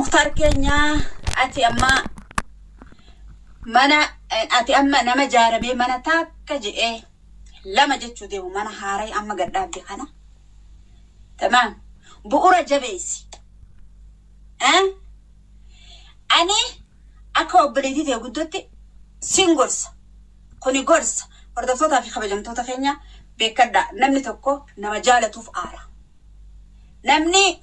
Muktaar keenya, ati amma mana, ati amma nama jaaramee mana takka je'ee lama jechuu deemu, mana haaraa amma gadhaabde kana. Tamaam, bu'uura jabeessi. Ani akka obboleettii ta'e guddootti sin gorsa. Kuni gorsa. Hordoftootaa fi kabajamtoota keenya, beekadha, namni tokko nama jaalatuuf aara. Namni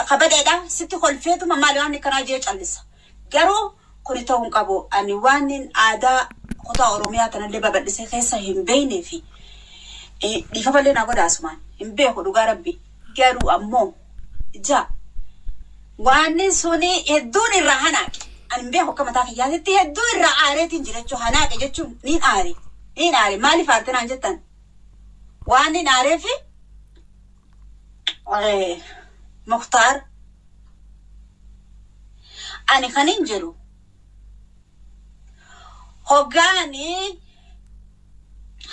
kabadeedha sitti kolfeetuma maali waan akkanaa jee callisa. Garuu kuni ta'uu hin qabu. Ani waan aadaa kutaa Oromiyaa tanallee babal'isee keessa hin beeknee fi dhiifamallee naa godhaasumaan hin beeku, dhugaa rabbi. Garuu ammoo ija waan suni hedduun irraa hanaaqe. Ani hin beeku, akka mataa kiyyaatitti hedduu irraa aareetiin jira jechuun, hanaaqe jechuun niin aare. Niin aare. Maaliif aarte naan jettan? Waan niin aareefi, Muktaar, ani kanin jedhu, hoggaani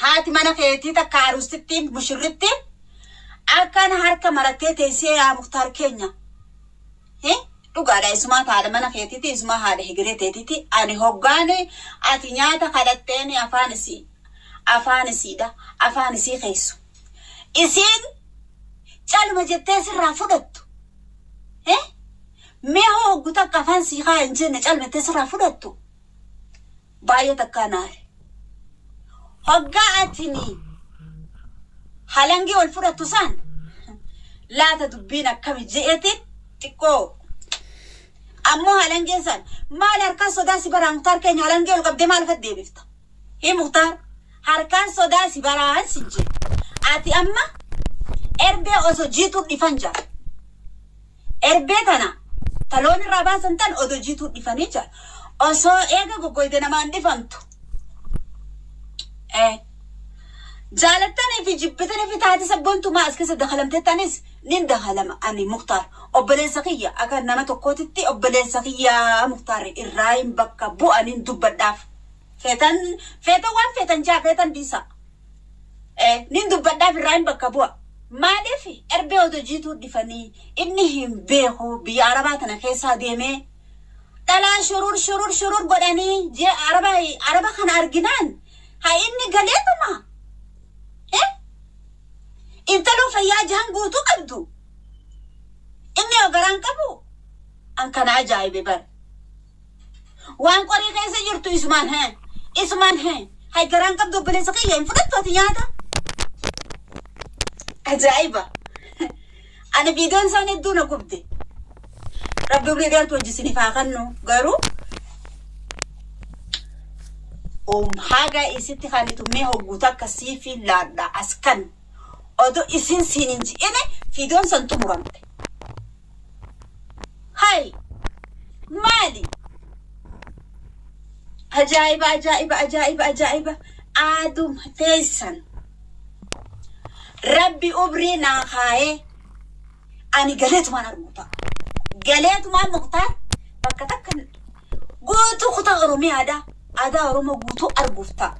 haati mana keetii takka aruustittiin mushirrittiin akkan harka marattee teessee, yaa Muktaar keenya, dhugaadha, isumaa haadha mana keetiiti, isumaa haadha higiree teetiiti. Ani hoggaani ati nyaata kadhatteeni afaan isii, afaan isiidha, afaan isii keessu, isiin calma jettee sirraa fudhattu, mee hoo hoggu takka afaan sii kaa hin jenne, calmattee sirraa fudhattu, baay'ee takkaa naare. Hoggaa atini halangii ol fudhattu san laata dubbiin akkami je'eetiin xiqqoo ammoo halangeen san maali? Harkaan sodaa si baraa, Muktaar keenya. Halangee ol qabdee maal fat deebifta? Hii Muktaar, harkaan sodaa si baraan sin jedhe. Ati amma erbee osoo jiituu dhifan jira, erbee tana taloon irraa baasan tan odoo jiituu dhifanii jira, osoo eega goggoyte namaan dhifamtu. Jaalattanii fi jibbitanii fi taate sabboontumaa as keessa dakalamtettanis nin dakalama. Ani Muktaar obboleessa kiyya, akka nama tokkootitti obboleessa kiyya Muktaar irraa hin bakka bu'anin dubbadhaaf. Feetan feetan waan feetan jaa, feetan dhiisa. Nin dubbadhaaf, irraa hin bakka bu'a. Maaliif erbee odoo jiituu dhifanii? Inni hin beeku, biyya Arabaa tana keessaa deemee dhalaa shurur shurur shurur godhanii jee Araba Araba kana arginaan haa inni galeetuma. Intaloo fayyaa jahan guutuu qabdu. Inni yoo garaan qabu an kana ajaa'ibe bara. Waan qorii keessa jirtu isumaan hee, isumaan hee, hay garaan qabdu, obboleessa kiyya, hin fudhattu ati nyaata. Ajaa'iba. Ani viidiyoon isaan hedduu na gubde. Rabbi umrii dheertuu hojii isiniif haa kennu, garuu haga isitti kanitu mee hogguutu akka siifi laadha as kan odoo isin siin hin ji'ine viidiyoon san xumuramte. Hay maali? Ajaa'iba, ajaa'iba, ajaa'iba, ajaa'iba! Aaduma teessan rabbi umrii naa kaayee ani galeetumaan arguu ta'a. Galeetumaan Muktaar bakka takka guutuu kutaa Oromiyaadha. Aadaa Oromoo guutuu arguuf ta'a.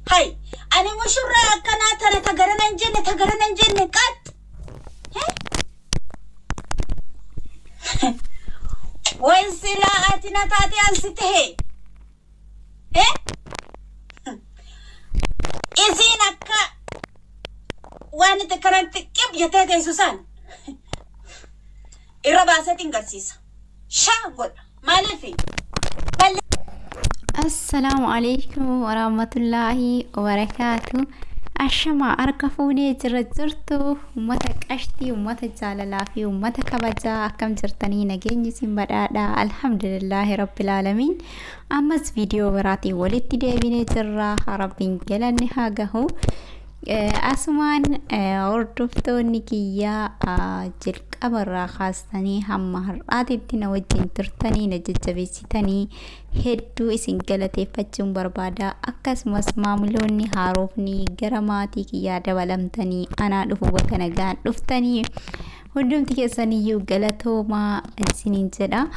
Hay ani mushurraa akkanaa tana tagarana hin jenne, tagarana hin jenne qax. Way silaa ati na taate ansi tahe. Isiin akka waan itti kanatti qib jettee teessu san irra baaseetiin garsiisa. Shaa godha. Maaliif? Assalaamu alaikum warahmatullaahi wabarakaatu. Ashamaa, harka fuunee jira jirtu, uummata qashtii, uummata jaalalaa fi uummata kabajaa, akkam jirtanii? Nageenyi isin badhaadha? Alhamdulillaahi rabbil aalamiin. Ammas viidiyoo biraatiin walitti deebinee jirra, rabbiin galanni haa gahu. Asumaan hordoftoonni kiyyaa jalqaba irraa kaastanii hamma har'aatitti na wajjin turtanii na jajjabeessitanii hedduu isin galateeffachuun barbaada. Akkasumas maamuloonni haarofni gara maatii kiyyaa dabalamtanii anaa dhufu, bakka nagaan dhuftanii, hundumti keessaniyyuu galatoomaa isiniin jedha.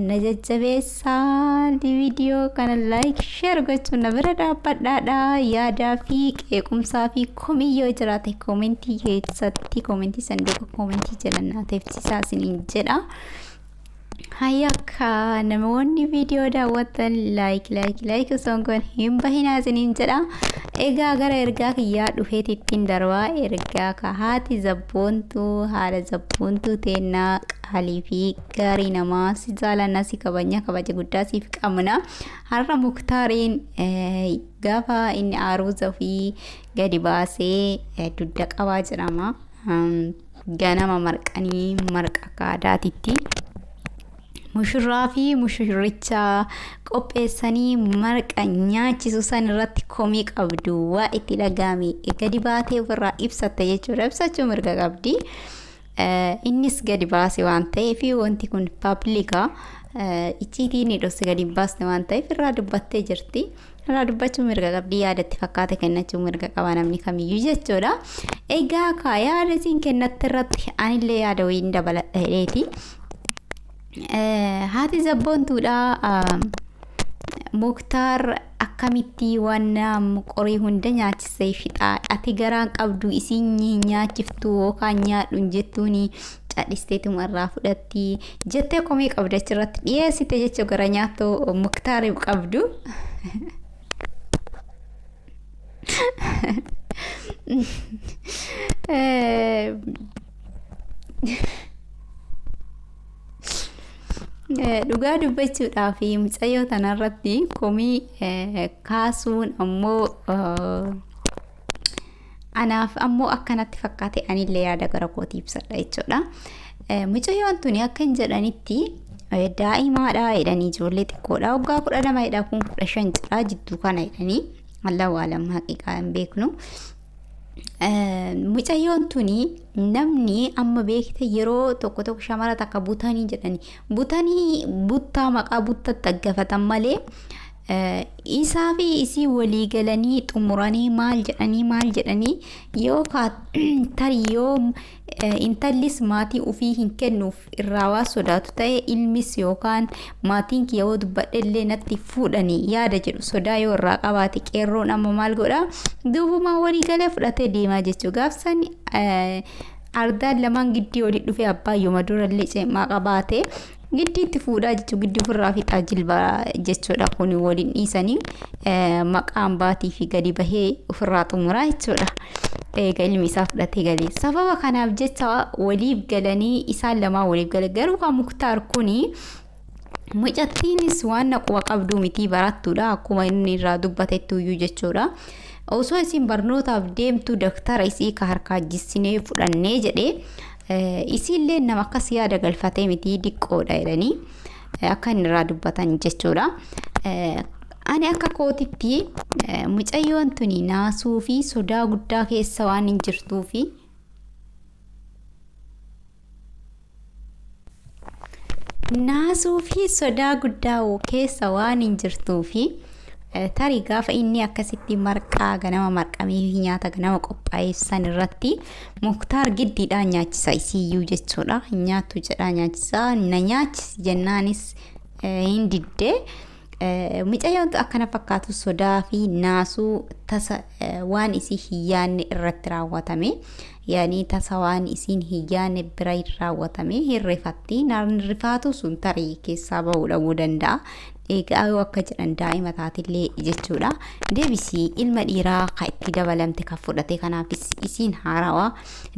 Na jajjabeessaa, viidiyoo kana like, share gochuun na bira dhaabbadhaadha. Yaadaa fi qeequmsaa fi komii yoo jiraate koomentii keessatti, koomentii sanduuqa koomentii jala naa teessisa isiniin jedha. Hayya, akka namoonni viidiyoo daawwattan like, like, like osoo hin goone hin bahinaa isiniin jedha. Egaa gara ergaa kiyyaa dhufeeti ittiin darbaa. Ergaa ka haati zabboontuu, haadha zabboontuu teennaa qaalii fi gaarii namaa, si jaalannaa, si kabajna, kabaja guddaa siif qabna. Har'a Muktaariin gaafa inni aruuza ofii gadi baasee dugda qabaa jedhama. Ganama marqanii marqa akka aadaatitti. Mushurraa fi mushurricha qopheessanii marqa nyaachisu san irratti komii qabdu waa itti dhaga'ame gadi baatee ofirraa ibsatte jechuudha. Ibsachuu mirga qabdi. Innis gadi baase waan ta'eef, wanti kun public. Icciitii inni dhosse gadi hin baasne waan ta'eef irraa dubbattee jirti. Irraa dubbachuu mirga qabdi, yaadatti fakkaate kennachuu mirga qaba namni kamiyyuu jechuudha. Egaa kaa yaada isiin kennatte irratti anillee yaada wayiin dabaladha jedheeti. Haati zabboontuudha. Muktaar akkamitti waan qorii hunda nyaachisee fixaa, ati garaan qabdu isiin nyaachiftu yookaan nyaadhu hin jettuuni, cadhisteetuma irraa fudhatti jettee komii qabdu achirratti dhiyeessite jechuu, gara nyaattoo Muktaariif qabdu. Dhugaa dubbachuudhaaf mucayyoo tanarratti komii kaasuun ammoo anaaf ammoo akkanatti fakkaate, anillee yaada gara kootii ibsadha jechuudha. Mucayyoon tuni akka hin jedhanitti daa'imaadha jedhanii, ijoollee xiqqoodha, waggaa 12 jedha, kun 15 jedha, jidduu kana jedhanii, Allahu alam, haqiqaa hin beeknu. Mucayyoon tuni namni amma beekte yeroo tokko tokko shamara takka butanii jedhanii, butanii buttaa maqaa buttatti aggafatan malee isaa fi isii walii galanii xumuranii maal jedhanii maal jedhanii, yookaan tarii yoo intallis maatii ofii hin kennuuf irraa waa sodaatu ta'e, ilmis yookaan maatiin kiyya yoo dubbadhe illee natti fuudhanii yaada jedhu sodaa yoo irraa qabaate, qeerroon amma maal godhaa, duubumaa walii galee fudhatee deemaa jechuu. Gaafsan ardaan lamaan giddii olii dhufee abbaa yooma durallee ceemaa qabaate giddiitti fuudhaa jechuun giddii ofirraa fixaa jilbaa jechuudha. Kun waliin dhiisanii maqaan baatii fi gadi bahee ofirraa xumuraa jechuudha. Eega ilmi isaa fudhatee galee. Sababa kanaaf jecha waliif galanii, isaan lamaan waliif galan. Garuu kan Muktaar kuni, mucattiinis waan quba qabduu miti, barattuudha akkuma inni irraa dubbatettu iyyuu jechuudha. Osoo isin barnootaaf deemtu daktara isii ka harkaa jissinee fudhannee jedhee, isiillee nama akkas yaada galfatee miti, diqqoodha jedhanii akka inni irraa dubbatan jechuudha. Ani akka kootitti mucayyoon tuni naasuu fi sodaa guddaa keessa waan hin jirtuu fi naasuu fi sodaa guddaa keessa waan hin jirtuu fi tarii gaafa inni akkasitti marqaa ganama marqamee fi nyaata ganama qophaa'eef san irratti Muktaar giddiidhaan nyaachisa isiiyyuu jechuudha. Nyaattu jedhaa nyaachisa, na nyaachisi jennaanis hin diddee. Mucayyoon akkana fakkaatu sodaa fi naasuu tasa waan isii hin yaadne irratti raawwatame. Yaani tasa waan isiin hin yaadne bira raawwatame hirrifatti. Rifaatu sun tarii keessaa bahuu dhabuu danda'a. Egaa yoo akka jedhan daa'ima taatillee jechuudha. Deebisii ilma dhiiraa kan itti dabalamte kan fudhate kanaafis isiin haarawaa,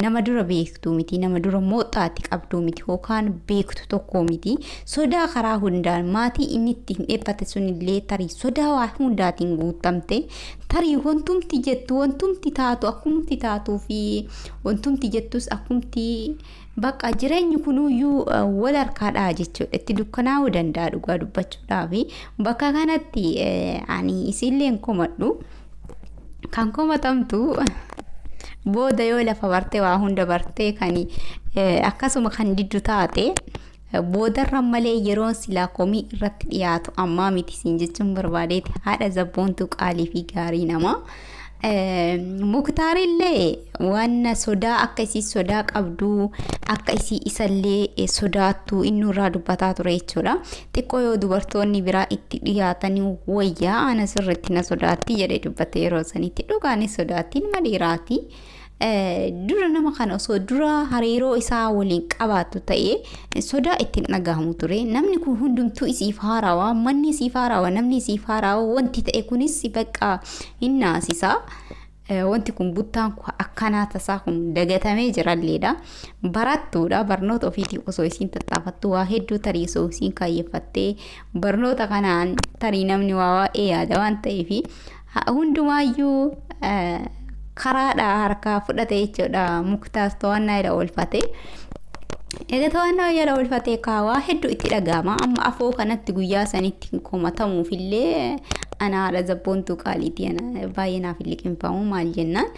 nama dura beektuu miti, nama dura mooxaatti qabduu miti, yookaan beektu tokko miti. Sodaa karaa hundaan maatii inni itti hin dheeffate sunillee tarii sodaa waa hundaatiin guutamte, tarii wantumti jettu wantumti taatu akkumti taatuu fi wantumti jettus akkumti bakka jireenyi kunuyyuu wal harkaadha jechuudha. Itti dukkanaa'uu danda'a dhugaa dubbachuudhaaf. Bakka kanatti ani isiillee komadhu. Kan komatamtu booda yoo lafa bartee waa hunda bartee kan akkasuma kan diddu taate boodarra malee, yeroon silaa komii irratti dhiyaatu ammaa miti siin jechuun barbaadeeti, haadha zabboontuu qaalii fi gaarii namaa. Muktaarillee waan sodaa akka isii sodaa qabdu, akka isii isallee sodaattu inni irraa dubbataa ture jechuudha. Xiqqoo yoo dubartoonni biraa itti dhiyaatanii wayyaa, ana sirriitti na sodaatti jedhee dubbate yeroo sanitti, dhugaanis sodaatti, ilma dhiiraati. Dura nama kana osoo dura hariiroo isaa waliin qabaattu ta'ee sodaa ittiin dhagahamu ture. Namni kun hundumtuu isiif haarawaa, manni isiif haarawaa, namni isiif haarawaa, wanti ta'e kunis bakka hin naasisaa. Wanti kun buttaan kun akkanaa tasaa kun dagatamee jiralleedha. Barattuudha, barnoota ofiitiif osoo isiin tattaafattu waa hedduu tarii osoo isiin kaayyeffattee barnoota kanaan tarii namni waa waa'ee yaada waan ta'eef hundumaayyuu karaadha harkaa fudhate jechuudha. Muktaas to'annaa jedha oolfate. Egaa to'annaa jedha oolfate kaawaa hedduu itti dhagahama. Amma afoo kanatti guyyaa sanitti komatamuufillee ana haadha zabboontuu qaaliitii ana baay'ee naaf hin liqimfamu maal jennaan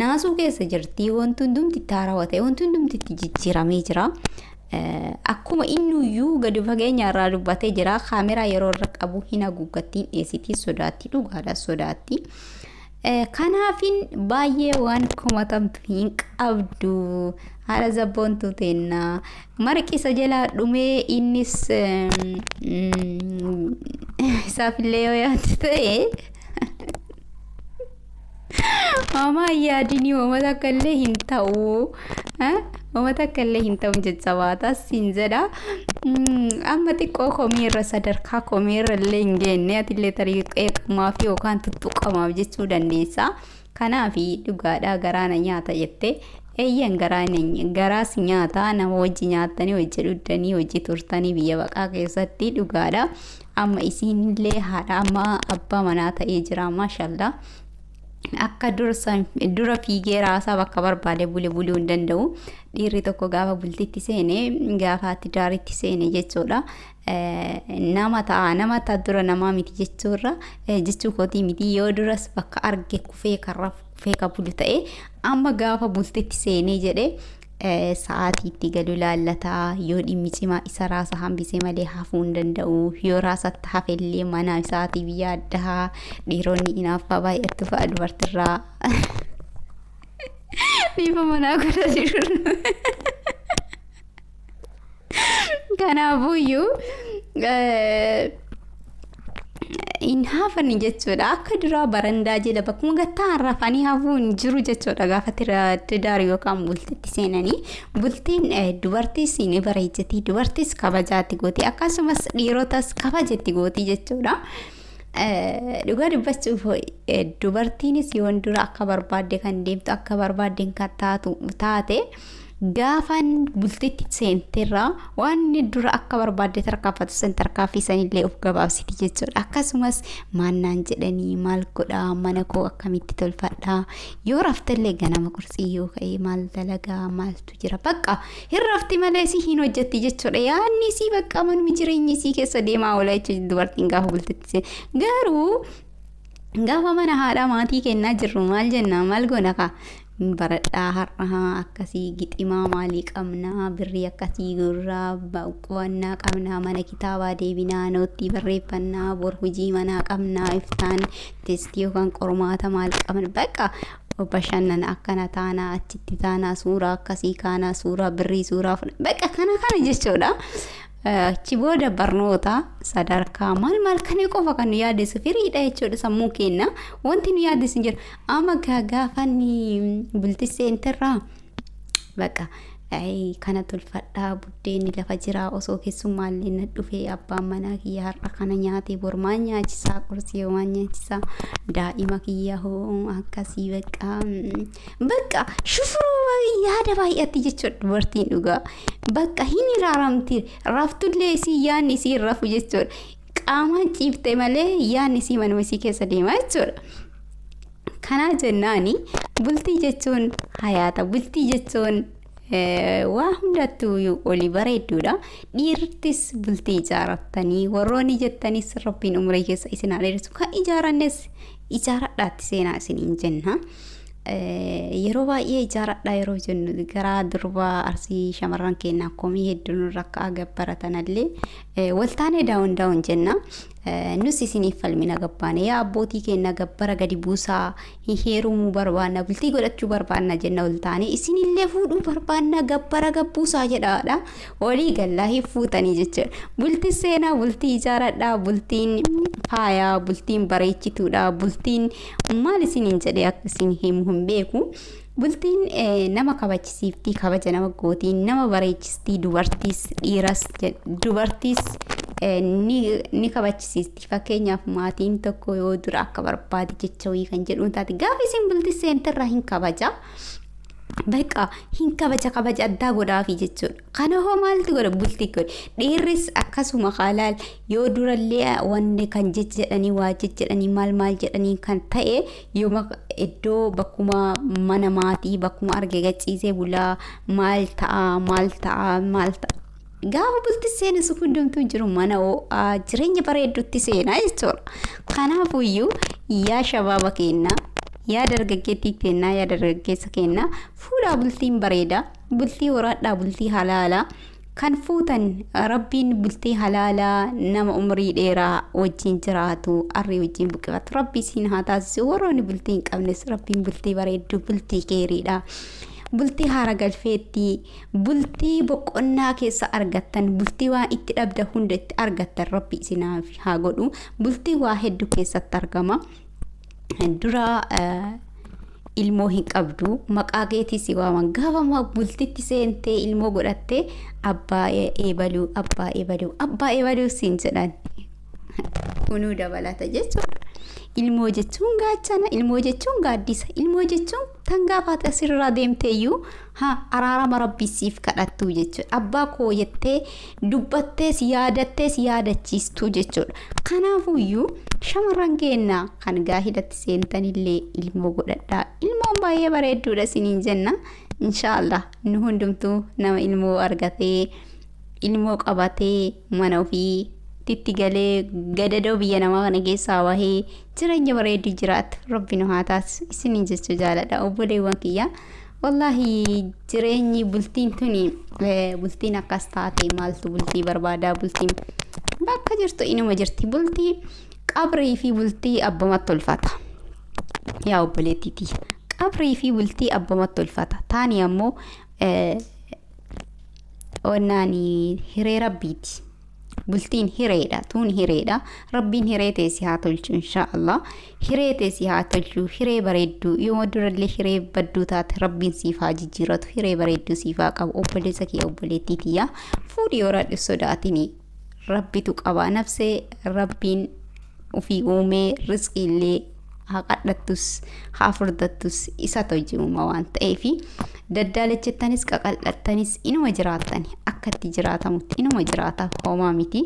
naasuu keessa jirti, wanti hundumti itti haarawaa ta'e, wanti hundumti itti jijjiiramee jira. Akkuma innuyyuu gadi fageenya irraa dubbatee jira, kaameraa yeroo irra qabu hin haguuggattiin dheessitii sodaatti, dhugaadha sodaatti. Kanaafin baay'ee waan komatamtu hin qabdu haadha zabboontuu teennaa. Marqi isa jalaa dhumee innis isaafillee yoo yaaddu ta'e homaa hin yaadinii, homaa takka illee hin ta'u. Homaa takka illee hin ta'u jajjabaata siin jedha. Amma xiqqoo komiirra sadarkaa komiirra illee hin geenne, atillee tarii qeeqamaaf yookaan tuttuqamaaf jechuu dandeessa. Kanaaf dhugaadhaa garaa na nyaata jettee eeyyan garaas nyaata, nama wajji nyaattanii hojii dhuddanii hojii turtanii biyya baqaa keessatti dhugaadha. Amma isiinillee haadha amma abbaa manaa ta'ee jira, maashallaa. Akka dura fiigee raasaa bakka barbaade bule buluu hin danda'u. Dhiirri tokko gaafa bultitti seene, gaafa daaritti seene jechuudha. Nama ta'a, nama ta'a dura namaa miti jechuurra jechuu kootii miti, yoo duras bakka arge kufee karra kufee ka bulu ta'e amma gaafa bultitti seenee jedhe sa'aatii itti galu laallataa, yoo dhimmi cimaa isa raasa hambisee malee hafuu hin danda'u, yoo raasatti hafellee mana isaatiif yaaddaa. Dhiironni inaaffaa baay'attu fa'a dubartirraa dhiifa manaa godhaniiru. Kanaafuyyuu hin hafani jechuudha. Akka duraa barandaa jala bakkuma gattaan rafanii hafuu hin jiru jechuudha gaafa tidaarii yookaan bultitti seenanii. Bultiin dubartiis ni bareechiti, dubartiis kabajaatti gooti, akkasumas dhiirotas kabajatti gooti jechuudha. Dhugaa dubbachuuf dubartiinis yoon dura akka barbaadde kan deemtu, akka barbaadde kan taatu taate, gaafan bultitti seenterraa waan dura akka barbaadde tarkaanfatu san tarkaanfii sanillee of gabaabsiti jechuudha. Akkasumas maannaan jedhanii maal godhaa, mana koo akkamitti tolfadhaa, yoo raftellee ganama qursii yoo ka'e maal dalagaa, maaltu jira, bakka hin rafti malee si hin hojjetti jechuudha. Yaadni isii bakka manuma jireenyi isii keessa deemaa oola jechuudha dubartiin gaafa bultitti seente. Garuu gaafa mana haadha maatii kennaa jirru maal jennaa, maal goona kaa? Baradhaa har'a akkasii giximaa maalii qabnaa, birrii akkasii gurraa qo'annaa qabnaa, mana kitaabaa deebinaa, noottii barreeffannaa, bor hojii manaa qabnaa, iftaan teestii yookaan qormaata maal qabna, bakka bashannana akkana taanaa, achitti taanaa, suuraa akkasii kaanaa, suuraa birrii suuraa bakka kana kana jechuudha. Achi booda barnoota sadarkaa maal maal kana qofa kan nu yaadessu firiidha jechuudha sammuu keenya. Wanti nu yaadessu hin jiru. Amma gaafa inni bulti seenterraa bakka kana tolfadhaa, buddeenni lafa jira, osoo keessummaallee na dhufee abbaan manaa kiyya har'a kana nyaate bor maal nyaachisaa, qursii maal nyaachisaa, daa'ima kiyya hoo akkasii bakka bakka shufuruu yaada baay'atti jechuudha dubartiin dhugaa. Bakka hin ilaalamti, raftullee isii yaadni isii hin rafu jechuudha. Qaamaan ciifte malee yaadni isii manuma isii keessa deema jechuudha. Kanaa jennaani bultii jechuun hayaata, bultii jechuun waa hundattuu olii bareedduudha. Dhiirtis bultii ijaarrattanii warroonni jettanis rabbiin umurii keessa isin haa dheeressu. Kan ijaarannes ijaaradhaatti seenaa isiniin jenna. Yeroo baay'ee ijaaradhaa yeroo jennu garaa durbaa Arsii shamarran keenya komii hedduun nurra akka gabbaratan waltaanee daawun daawun jenna. Nus isiniif falmina gabbaane, yaa abbootii keenya gabbara gadi buusaa, heerumuu barbaanna, bultii godhachuu barbaanna jenna, waltaanee isinillee fuudhuu barbaanna, gabbara gabbuusaa jedhaadha. Walii gallaa hin fuutanii jechuudha. Bultii seenaa, bultii ijaaradhaa, bultiin faayaa, bultiin bareechituudha, bultiin maal isiniin jedhee akka isin himu hin beeku. Bultiin nama kabachisiiftii, kabaja nama gootii, nama bareechistii, dubartiis dhiiras dubartiis ni kabachisiisti. Fakkeenyaaf maatiin tokko yoo dura akka barbaade jecha wayii kan jedhuun taate gaafa isin bultii seenterraa hin kabaja. Bakka hin kabaja kabaja addaa godhaafi jechuudha. Kana hoo maaltu godha bultii godhe. Dhiirris akkasuma halaal yoo durallee wanni kan jedhanii waa jedhanii maal maal jedhanii kan ta'e yoo iddoo bakkuma mana maatii bakkuma arge gachiisee bulaa maal ta'a maal ta'a maal ta'a. Gaafa bultii seena sun hundumtuu jiru mana ho'aa jireenya bareedduutti seenaa jechuudha. Kanaafuyyuu yaa shabaaba keenna yaa dargaggeettii kennaa yaa dargaggeessa kennaa fuudhaa bultiin bareedaa bultii horaadhaa bultii halaalaa kan fuutan rabbiin bultii halaalaa nama umrii dheeraa wajjin jiraatu arrii wajjin buqqifatu rabbi isiin haa taasisu warroonni bultii hin qabnes rabbiin bultii bareedduu bultii keeriidha. Bultii haara galfeettii bultii boqonnaa keessa argattan bultii waa itti dhabda hunda itti argattan rabbi isinaaf haa godhu bultii waa hedduu keessatti argama. Dura ilmoo hin qabdu maqaa keetii si waaman gaafa bultitti seentee ilmoo godhattee abbaa eebaluu abbaa eebaluu abbaa eebaluu siin jedhan kunuu dabalata jechuudha. Ilmoo jechuun gaachana, ilmoo jechuun gaaddisa, ilmoo jechuun tan gaafa asirraa deemteeyyuu haa araarama rabbii siif kadhattu jechuudha. Abbaa koo jettee dubbattees yaadattees yaadachiistuu jechuudha. Kanaafuyyuu shamarran keenya kan gaahilatti seentanillee ilmoo godhadhaa. Ilmoon baay'ee bareedduudha isiniin jenna. Inshaallah nu hundumtuu nama ilmoo argatee ilmoo qabatee mana ofii itti galee gadadoo biyya namaa kana keessaa bahee jireenya bareedduu jiraatu rabbi nu haa taasisu isiniin jechuu jaaladha obboleewwan kiyya. Wallaahi jireenyi bultiin tuni bultiin akkas taate maaltu bultii barbaadaa bultiin bakka jirtu inuma jirti bultii qabrii fi bultii abbamatti tolfata. Yaa obboleettiiti qabrii fi bultii abbamatti tolfata taani ammoo onnaan hiree rabbiiti. Bultiin hireedha tuun hireedha rabbiin hiree teessi haa tolchu inshaallah hiree teessi haa tolchu hiree bareedduu yoo durallee hiree badduu taate rabbiin siif haa jijjiiratu hiree bareedduu siif haa qabu obboleessa kee obboleettii tiyya fuudhii horadhu sodaatini rabbitu qaba nafsee rabbiin ofii uumee rizqiillee haa qadhattus haa furdattus isa hojii waan ta'eefi daddaalachattanis qaqal'attanis inuma jiraatani akka itti jiraatamutti inuma jiraata homaa miti.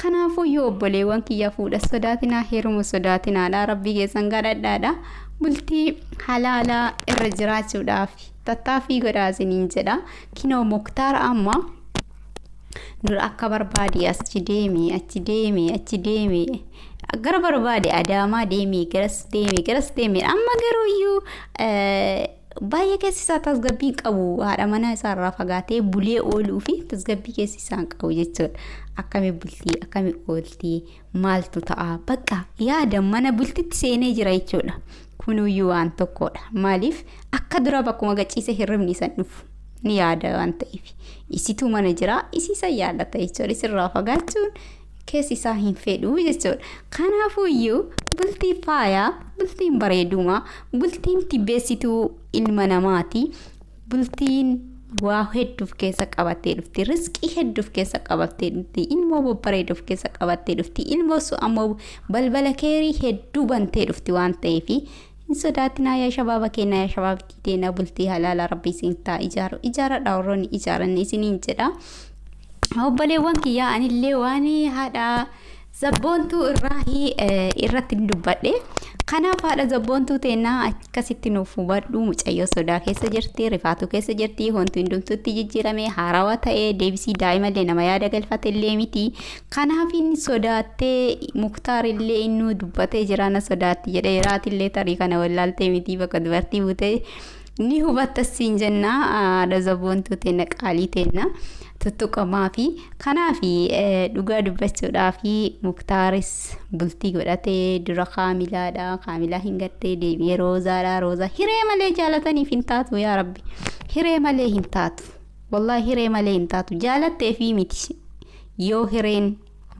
Kanaafuu yoo obboleewwan kiyya fuudha sodaatinaa heeruma sodaatinaadha rabbii keessan kadhadhaadha bultii halaalaa irra jiraachuudhaaf tattaaffii godhaa isiniin jedha. Kinoo Muktaar amma dura akka barbaade achi deeme achi deeme achi deeme gara barbaade Adaamaa deeme garas deeme garas deeme amma garuuyyuu baay'ee keessi isaa tasgabbii qabu haadha manaa isaarraa fagaatee bulee ooluu fi tasgabbii keessi isaa hin qabu jechuudha. Akkami bultii akkami ooltii maaltu ta'a bakka yaada mana bultitti seenee jira jechuudha. Kunuyyuu waan tokkodha. Maaliif akka dura bakkuma gachiise hirribni isan dhufu ni yaada waan ta'eef isitu mana jira isiisan yaadata jechuudha. Isirraa fagaachuun keessi isaa hin fedhu jechuudha. Kanaafuyyuu bultii faayaa, bultiin bareedumaa, bultiin tibbeessituu ilma namaati. Bultiin waa hedduuf keessa qabattee dhufti. Riskii hedduuf keessa qabattee dhufti. Ilmoo babbareeduuf keessa qabattee dhufti. Ilmoo sun ammoo balbala keerii hedduu bantee dhufti waan ta'eef hin sodaatinaa yaa shabaaba keenyaa yaa shabaabtii teenaa bultii halaala rabbi isin taa ijaaru ijaaradha warroonni ijaaranne isiniin jedha. Obboleewwan kiyyaa anillee waan haadha zabboontuu irraa irratti dubbadhe. Kanaaf haadha zabboontuu teennaa akkasitti nuuf hubadhu mucayyoo sodaa keessa jirti rifaatuu keessa jirti wanti hundumtuutti jijjiirame haarawaa ta'ee deebisii daa'imallee nama yaada galfate illee miti. Kanaaf inni sodaattee Muktaar illee innuu dubbatee jira na sodaatti jedhee raatillee tarii kana wallaaltee miti bakka dubartii buutee ni hubatta siin jenna haadha zabboontuu teenna qaalii teenna. Tuttuqamaa fi kanaaf dhugaa dubbachuudhaaf Muktaaris bultii godhatee dura kaamilaadha kaamilaa hin gattee deebi'ee roozaadha roozaa hiree malee jaalataniif hin taatu yaa rabbi hiree malee hin taatu wallaahi hiree malee hin taatu jaalattee fi miti yoo hireen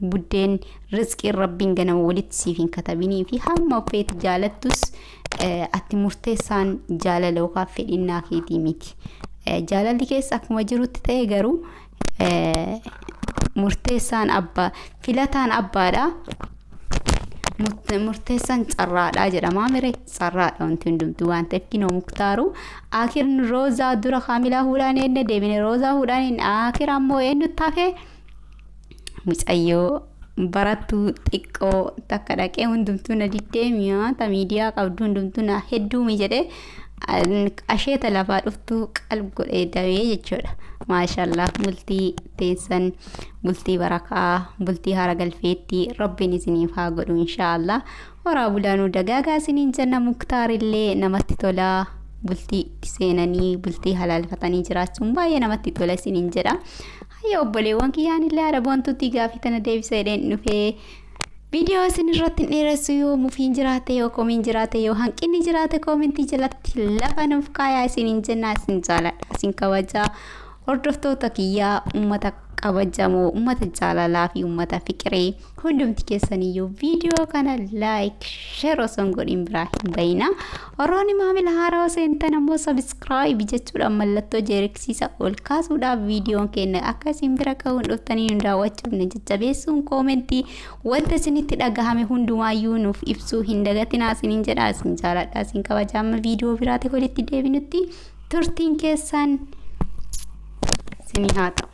Buddeen rizqiin rabbiin ganama walitti siif hin katabinii fi hamma feetu jaalattus ati murteessaan jaalala yookaan fedhinnaa keetii miti. Jaalalli keessa akkuma jirutti ta'e garuu murteessaan abbaa filataan abbaadha. Murteessaan carraadha jedhama mire carraadha wanti hundumtuu waan ta'eef kinoo Muktaaru akirni Roozaa dura Kaamilaa fuudhaan enne deebine Roozaa fuudhaan enne akira ammoo eenyutti hafe mucayyoo barattuu xiqqoo takka dhaqee hundumtuu na diddeemiyaa ta miidiyaa qabdu hundumtuu na hedduumi jedhee asheeta lafaa dhuftuu qalb godhee damee jechuudha. Maashaallah bultii teessan bultii barakaa bultii haara galfeetti rabbiin isiniif haa godhu inshaallah. Horaa bulaanuu dagaagaa isiniin jenna Muktaarillee namatti tolaa bultii itti seenanii bultii halaalfatanii jiraachuun baay'ee namatti tola isiniin jedha. Hayya obboleewwan kiyyaanillee haadha boontuutti gaafii tana deebisa jedheen dhufee viidiyoo isin irratti hin dheeressu yoo mufiin jiraate yoo komiin jiraate yoo hanqinni jiraate koomentii jalatti lafa nuuf kaayaa isiniin jennaa isin jaaladha isin kabajaa hordoftoota kiyyaa uummata kabajamoo uummata jaalalaa fi uummata fiqiree hundumti keessaniyyuu viidiyoo kana like share osoo hin godhin biraa hin bayina. Warroonni maamila haaraa seentan ammoo subscribe jechuudhaan mallattoo jeeriksiisa ol kaasuudhaaf viidiyoon keenya akka isin bira ga'uun dhuftanii nu daawwachuuf nu jajjabeessuun koomentii wanta isinitti dhagahame hundumaayyuu nuuf ibsuu hin dagatinaa isiniin jedha isin jaaladha isin kabajaa amma viidiyoo biraatti walitti deebinutti turtiin keessan isinii haa ta'u.